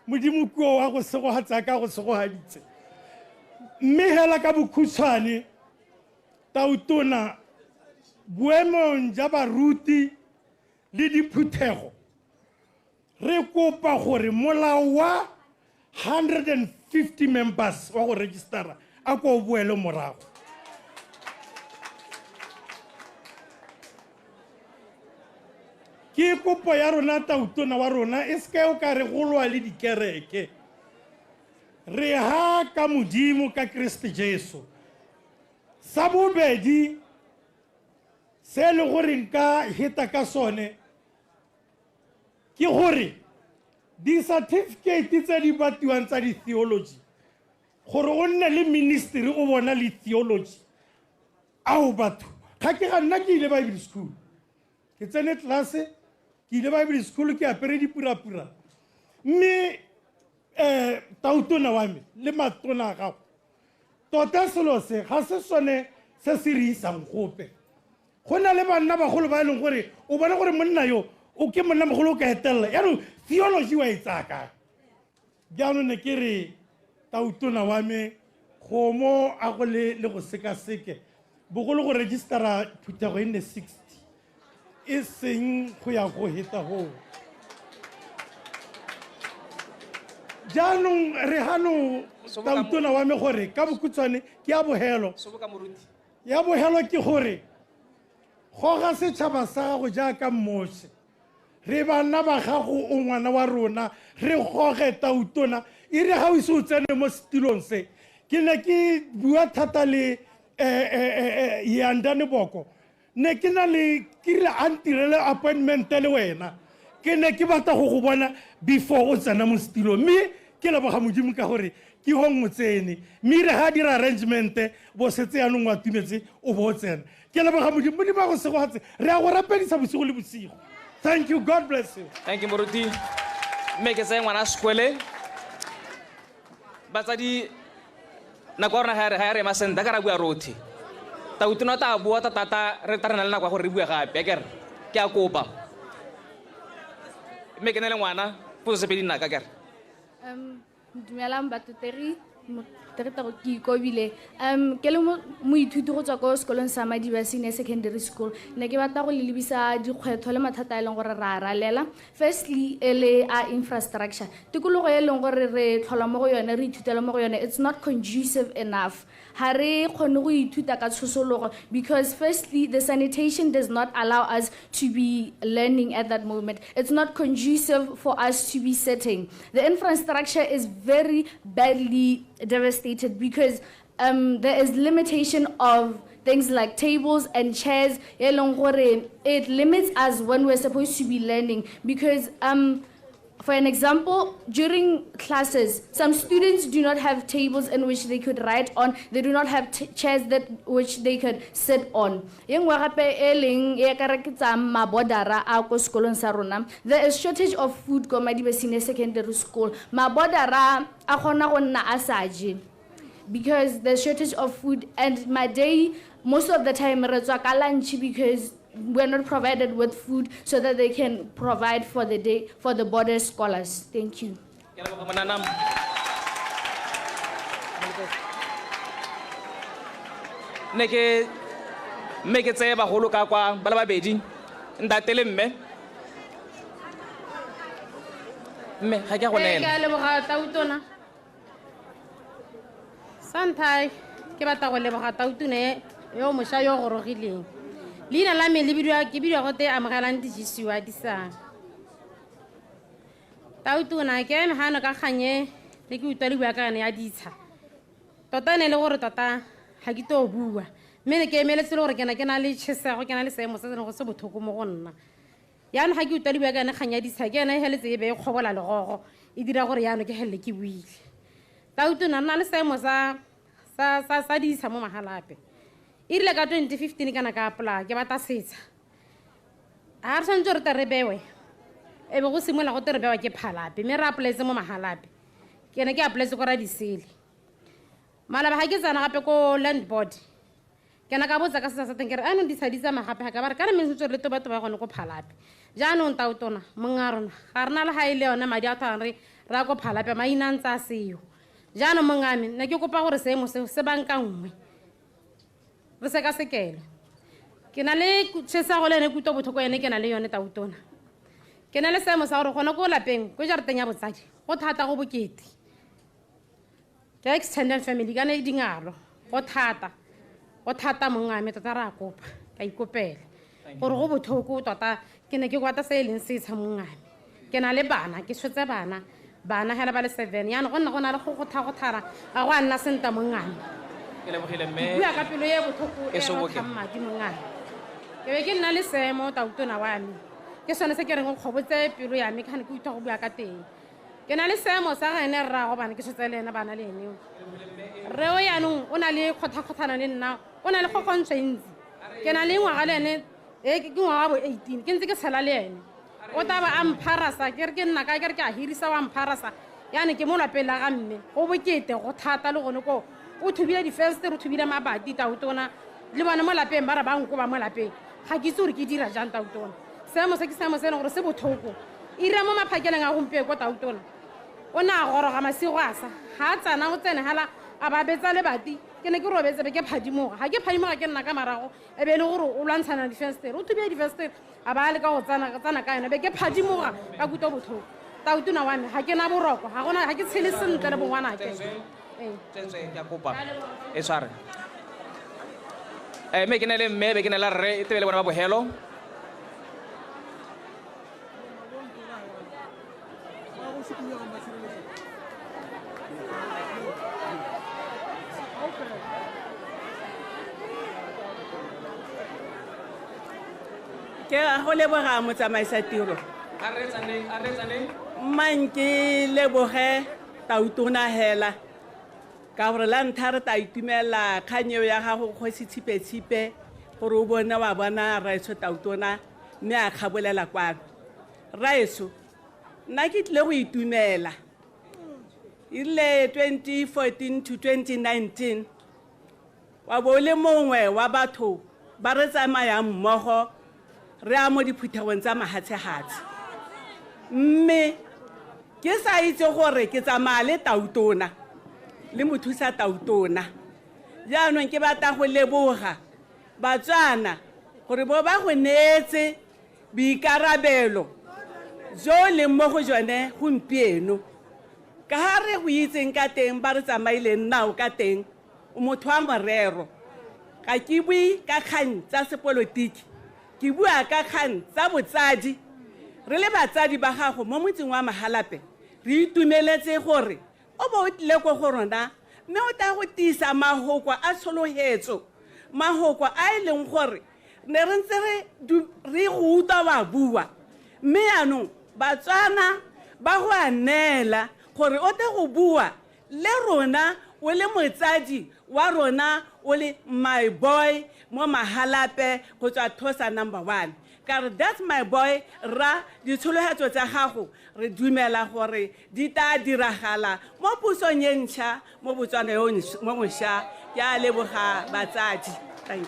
[SPEAKER 8] Modimo kuo wa go segogatsa ka go segogaditse. Mme hela ka bokhutshwane tautona, boemong ja baruti le diphuthego re kopa gore molao wa 150 members wa go registera a ko o boele morago. Ke kopo ya rona tautona wa rona, e seke o ka re golwa le dikereke, re ha ka Modimo ka Kriste Jesu. Sa bobedi se e le gore nka heta ka sone ke gore di-certificate tse di batiwang tsa di-theology, gore o nne le ministry o bona le theology, ao batho ga ke ga nna ke ile Bible school, ke tsene tlelase, ke ile Bible school, ke apere dipurapura. Mme tautona wa me le matona a gago, tota selo se ga se sone se se re isang gope. Go na le banna bagolo ba e leng gore o bona gore monna yo o ke monna mogolo o ka etelela, yaanong theology wa e tsaya kae? Jaanong ne ke re tautona wa me kgomo a go le go sekaseke bogolo go registera phuthego e nne 60 e seng go ya go heta goo. Jaanong re gano tautona wa me gore ka bokhutshwane ke ya bogelo. Ya bogelo ke gore goga setšhaba sa gago jaaka Moshe, re bana ba gago o ngwana wa rona, re goge tautona. E re ga o ise o tsene mo setilong se, ke ne ke bua thata le Yandane Boko, ne ke na le ke rile a ntirele appointment le wena, ke ne ke batla go go bona before o tsena mo setilong, mme ke leboga Modimo ka gore ke gong o tsene, mme re ga dira arrangement bo setse yanong wa tumetse o bo o tsena. Ke leboga Modimo, Modimo a go segogatse, re a go rapedisa bosigo le bosigo. Thank you, God bless you.
[SPEAKER 2] Thank you moruti. Mme ke tseye ngwana sekwele. Batsadi nako ya rona ga re ema sentle ka ra bua rotlhe. Tautona ta bua thata re tla re na le nako ya gore re bue gape, akere ke a kopa. Mme ke ne le ngwana, potso se pedi nna ka kere.
[SPEAKER 9] Dumelang batlotegi, Ke ikobile. Ke le moithuti go tswa ko sekolong sa Madiba Senior Secondary School. Ne ke batla go le lebisa dikgwetlho le mathata a e leng gore ra a ralela. Firstly, e le a infrastructure. Tikologo e leng gore re tlhola mo go yone, re ithutela mo go yone, it's not conducive enough. Ha re kgone go ithuta ka tshosologo because firstly, the sanitation does not allow us to be learning at that moment. It's not conducive for us to be sitting. The infrastructure is very badly devastated because there is limitation of things like tables and chairs. E leng gore it limits us when we're supposed to be learning because, for an example, during classes, some students do not have tables in which they could write on. They do not have chairs that which they could sit on. E nngwe gape e leng e ka re ke tsa mabodara a ko sekolong sa rona. There is shortage of food ko Madiba Senior Secondary School. Mabodara a kgona go nna a sa je because there's shortage of food, and my day most of the time re tswa ka lunch because we're not provided with food so that they can provide for the day for the border scholars. Thank you.
[SPEAKER 2] Ke a leboga, monana. Ne ke mme ke tseye bagolo ka kwa ba le babedi, ntate le mme. Mme ga ke a go
[SPEAKER 10] Ee, ke
[SPEAKER 2] neela.
[SPEAKER 10] a leboga, tautona. Sa ntlha, ke batla go leboga tautona e yo mošwa yo gorogileng. Leina la me le bidiwa, ke bidiwa gote Amogelang Dijisiwa Disang. Tautona, ke eme gano ka kgang e ne ke utlwa le bua ka yone ya ditsha. Tota ne e le gore tota ga ke to bua, mme ne ke emeletse le gore ke na ke na le tšhesego, ke na le seemo se se leng go se botlhoko mo go nna. Jaanong ga ke utlwa le bua ka yone kgang ya ditsha, ke yone e feletse e be e kgobola legogo, e dira gore jaanong ke felele ke buile. Tautona, nna le seemo sa ditsha mo Magalape. E rile ka 2015 kana ka apply, ke batla setsha. Ha re tshwanetse re tle re bewe, e be go simolola go te re bewa ke Phalape, mme re apply-etse mo Magalape. Ke ne ke apply-etse ko Radisele. Maloba ga ke tsena gape ko land board, ke ne ka botsa ka setsha sa teng, ke re anong ditsha di tsamaya gape ga ka ba re kana mme sentse re le toba toba gone ko Phalape. Jaanong tautona, mong a rona, ga re na le ga e le yone madi a thwang re ra ko Phalape, maina a ntse a seo. Jaanong mong a me, ne ke kopa gore seemo seo se bankanngwe, re sekasekele. Ke na le tšhesego le ene kutlo botlhoko ene ke na le yone, tautona. Ke na le seemo sa gore gone ko lapeng, ko jarateng ya botsadi, go thata, go bokete. Ke extended family kana e dingalo, go thata, go thata mong a me tota. Re a kopa, ka ikopela gore go botlhoko tota. Ke ne ke kwata se e leng setsha, mong a me. Ke na le bana, ke tshotse bana, bana hela ba le 7. Yaanong go nna go na le go gotha-gothara, ga go a nna senta, mong a me.
[SPEAKER 2] Ke lebogile, mme.
[SPEAKER 10] Ke bua ka pelo e botlhoko
[SPEAKER 2] E
[SPEAKER 10] e
[SPEAKER 2] soboke.
[SPEAKER 10] rothang madi, mong a me. Ke be ke nna le seemo, tautona wa me. Ke sone se ke reng o kgobotse pelo ya me, ke gane ke utlwa go bua ka teng. Ke na le seemo sa ga ene rraago bana, ke tshotse le ene bana le ene rre o. Yaanong o na le kgotha-kgothana le nna, o na le kgokgontsho e ntsi. Ke na le ngwaga le ene e ke ngwaga bo 18 ke ntse ke tshela le ene. O taba a mpharasa, ke re ke nna kae, ke re ke a hirisa, wa mpharasa. Yaanong ke mo lapeng la ga mme, go bokete, go thata le gone ko. O thubile difenstere, o thubile mabati, tautona. Le bone mo lapeng ba re ba nkoba mo lapeng. Ga ke itse gore ke dira jang, tautona. Seemo se ke seemo se e leng gore se botlhoko. Ira mo maphakeleng a gompieko, tautona, o ne a goroga masigo a sa ga a tsena, o tsene gala a ba betsa lebati. Ke ne ke robetse, be ke phadimoga. Ga ke phadimoga, ke nna ka marago, e be e le gore o lwantshana difenstere, o thubile difenstere, a ba a leka go tsena ka yone, be ke phadimoga ka kutwa botlhoko. Tautona wa me, ga ke na boroko, ga gona, ga ke tshele sentle le bongwanake. Ee.
[SPEAKER 2] Tswetswe, ke a kopa e tshware. Mme ke ne le mme, be ke ne la rre, e tebe le bona ba bogelo.
[SPEAKER 11] Ke a go leboga, motsamaisa tiro.
[SPEAKER 2] A reetsaneng, a reetsaneng.
[SPEAKER 11] Mang ke leboge tautona hela ka gore la ntlha re ta itumela kgang eo ya gago, kgosi Tshipe-Tshipe, gore o bone wa bona rraetsho tautona mme a kgabolela kwano. Rraetsho, nna ke tlile go itumela. Erile 2014 to 2019 wa bo o le mongwe wa batho ba re tsamayang mmogo re ya mo diphuthegong tsa mahatshe-hatshe, mme ke sa itse gore ke tsamaya le tautona. le mothusa tautona. Jaanong ke batla go leboga Batswana gore bo ba go neetse boikarabelo jo leng mo go jone gompieno. Ka ha re go itseng ka teng ba re tsamaileng nao ka teng, o motho wa morero. Ga ke bue ka kgang tsa sepolotiki, ke bua ka kgang tsa botsadi. Re le batsadi ba gago mo motseng wa Mahalapye, re itumeletse gore o bo o tlile ko go rona mme o tla go tiisa mahoko a tsholohetso, mahoko a e leng gore ne re ntse re go utlwa wa bua. Mme yaanong Batswana ba go a neela gore o tle go bua le rona o le motsadi wa rona, o le my boy mo Mahalapye go tswa Thosa number 1. Ka re that's my boy, ra ditsholohetso tsa gago re dumela gore di tla diragala mo pusong e ntšha mo Botswana yo mo mošwa. Ke a leboga batsadi. Thank you.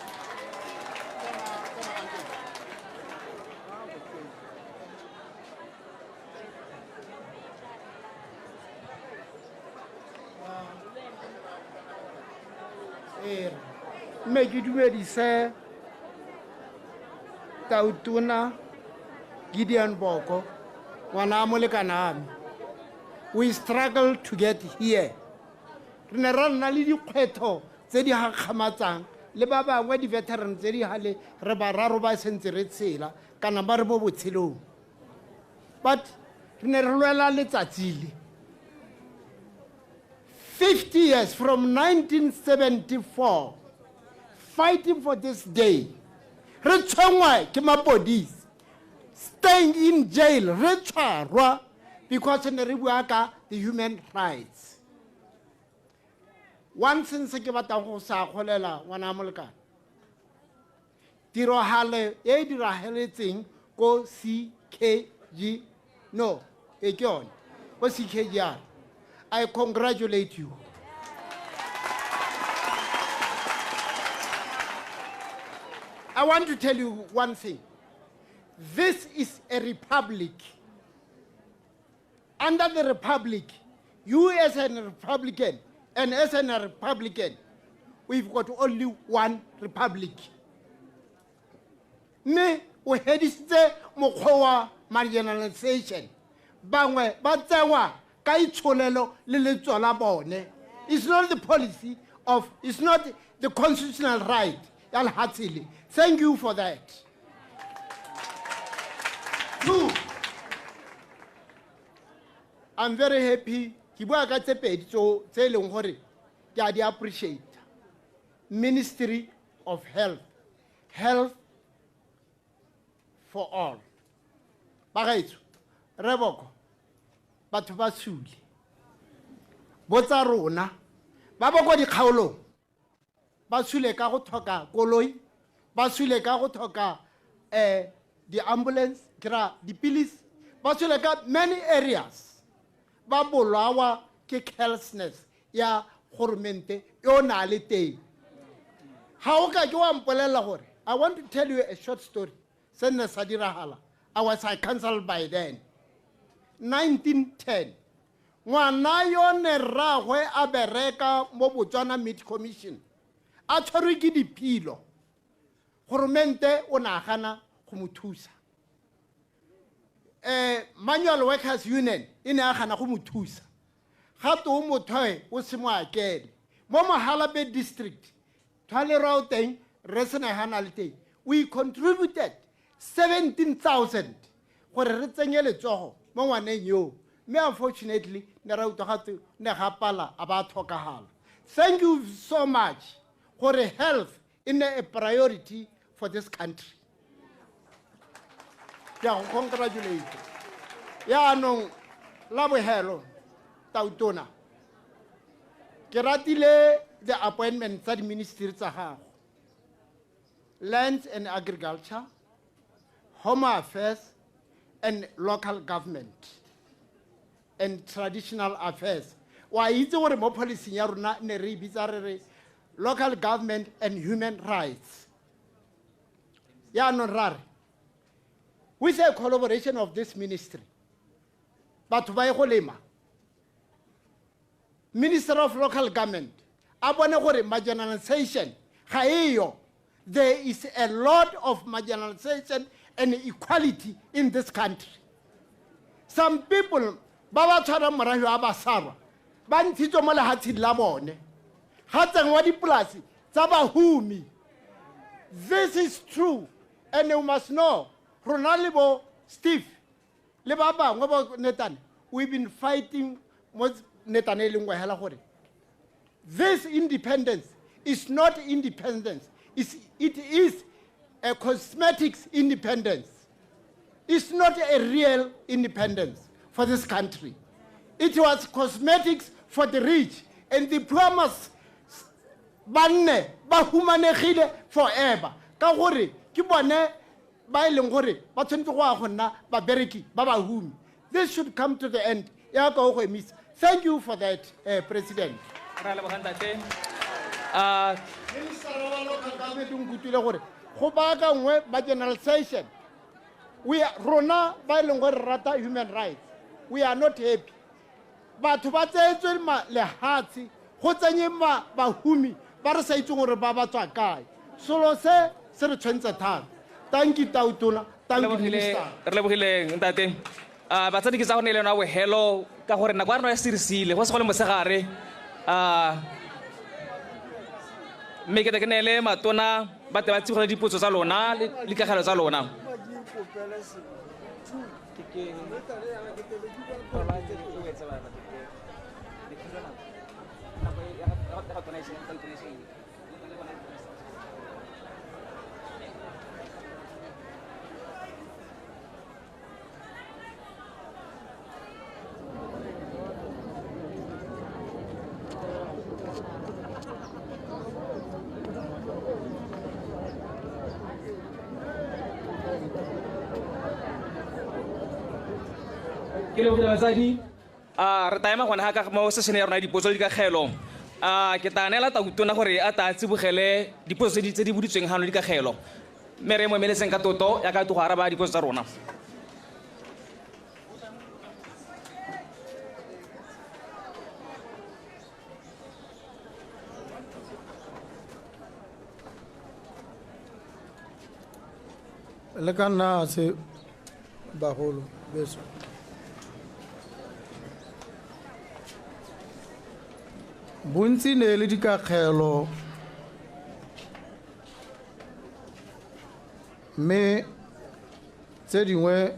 [SPEAKER 12] Mme ke dumedise Tautona Gideon Boko, ngwana a molekane me. We struggle to get here. Re ne ra nna le dikgwetlho tse di gakgamatsang le ba bangwe di-veteran tse di gale re bararo ba sentse re tshela kana ba re mo botshelong. But re ne re lwela letsatsi le. 50 years from 1974, fighting for this day. Re tshwenngwa ke mapodisi, staying in jail, re tshwarwa because ne re bua ka the human rights. One thing se ke batlang go sa akgolela ngwana molekane, tiragalo e e diragaletseng ko CKG, no, e ke yone, ko CKGR. I congratulate you. I want to tell you one thing. This is a republic. Under the republic, you as a Republican and as a Republican, we've got only one republic. Me, o hedisitse mokgwa wa marginalization. Bangwe ba tsewa ka itsholelo le letso la bone. It's not the policy of, it's not the constitutional right ya lehatshe le. Thank you for that. 2, I'm very happy. Ke bua ka tse pedi tse e leng gore ke a di appreciate. Ministry of Health. Health for all. Bagaetsho, re boko, batho ba sule. Botsa rona, ba ba kwa dikgaolong, ba sule ka go tlhoka koloi, ba sule ka go tlhoka, di-ambulance, ke ra dipilisi, ba sule ka many areas. Ba bolawa ke carelessness ya goromente yo na le teng. Ha o ka ke wa mpolelela gore, I want to tell you a short story. Se nne sa diragala. I was a council by then. 1910. Ngwana yo ne rragwe a bereka mo Botswana Meat Commission. A tshwerwe ke diphilo. Goromente o ne a gana go mo thusa. Manual Workers Union e ne a gana go mo thusa. Gape o motho o se mo akele. Mo Mahalapye district, Thwalero o teng, re sena hana le teng. We contributed 17,000 gore re tsenye letsogo mo ngwaneng yo. Mme unfortunately, ne ra utlwa gatwe ne ga pala a ba tlhokagala. Thank you so much gore health e nne a priority for this country. Ke a go congratulate. Yaanong la bohelo Tautona, ke ratile the appointment tsa di-ministry tsa gago. Lands and Agriculture, Home Affairs, and Local Government, and Traditional Affairs. Wa itse gore mo policy ya rona ne re bitsa re re Local Government and Human Rights. Yaanong ra re, with the collaboration of this ministry, batho ba ye go lema, Minister of Local Government a bone gore marginalization ga eyo. There is a lot of marginalization and equality in this country. Some people ba ba tshwarang morahi wa Basarwa ba ntshitswe mo lehatsheng la bone, ga tsenngwa dipolasi tsa bahumi. This is true, and you must know, rona le bo Steve le ba bangwe bo Netane, we've been fighting mo Netane e le nngwe hela gore this independence is not independence. It is a cosmetics independence. It's not a real independence for this country. It was cosmetics for the rich, and the poor must ba nne ba humanegile forever, ka gore ke bone ba e leng gore ba tshwanetse go ya go nna babereki ba bahumi. This should come to the end. Ya ka o go emisa. Thank you for that, President.
[SPEAKER 2] Re a leboga, ntate.
[SPEAKER 12] Minister wa Local Government o nkutlwile gore go baakangwe marginalization. We are, rona ba e leng gore re rata human rights, we are not happy. Batho ba tseetswe lehatshe, go tsenye bahumi ba re sa itseng gore ba ba tswa kae. Selo se se re tshwentse thata. Thank you, Tautona. Thank you, Minister.
[SPEAKER 2] Re lebogile, ntate. Batsadi, ke tsa go ne le yona bogelo ka gore nako ya rona ya sirisile go se go le motshegare. Mme ke te ke neele matona ba te ba tsibogele dipotso tsa lona le dikagelo tsa lona. Ke lebogile, batsadi. A re taema gone ga ka mo session ya rona ya dipotso le dikagelo. A ke tla neela tautona gore a ta tsibogele dipotso tse di boditsweng gano dikagelo, mme re mo emeletseng ka toto ya ka to go araba dipotso tsa rona.
[SPEAKER 1] Le ka nna se bagolo beso. Bontsi ne le dikakgelo, mme tse dingwe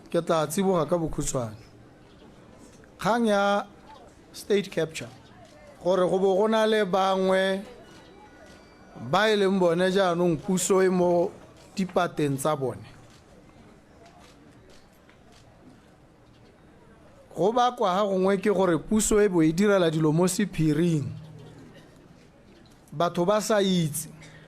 [SPEAKER 1] ke tla tsiboga ka bokhutshwane. Kgang ya state capture, gore go bo go na le bangwe ba e leng bone jaanong puso e mo dipateng tsa bone, go bakwa ga gongwe ke gore puso e bo e direla dilo mo sephiring, batho ba sa itse.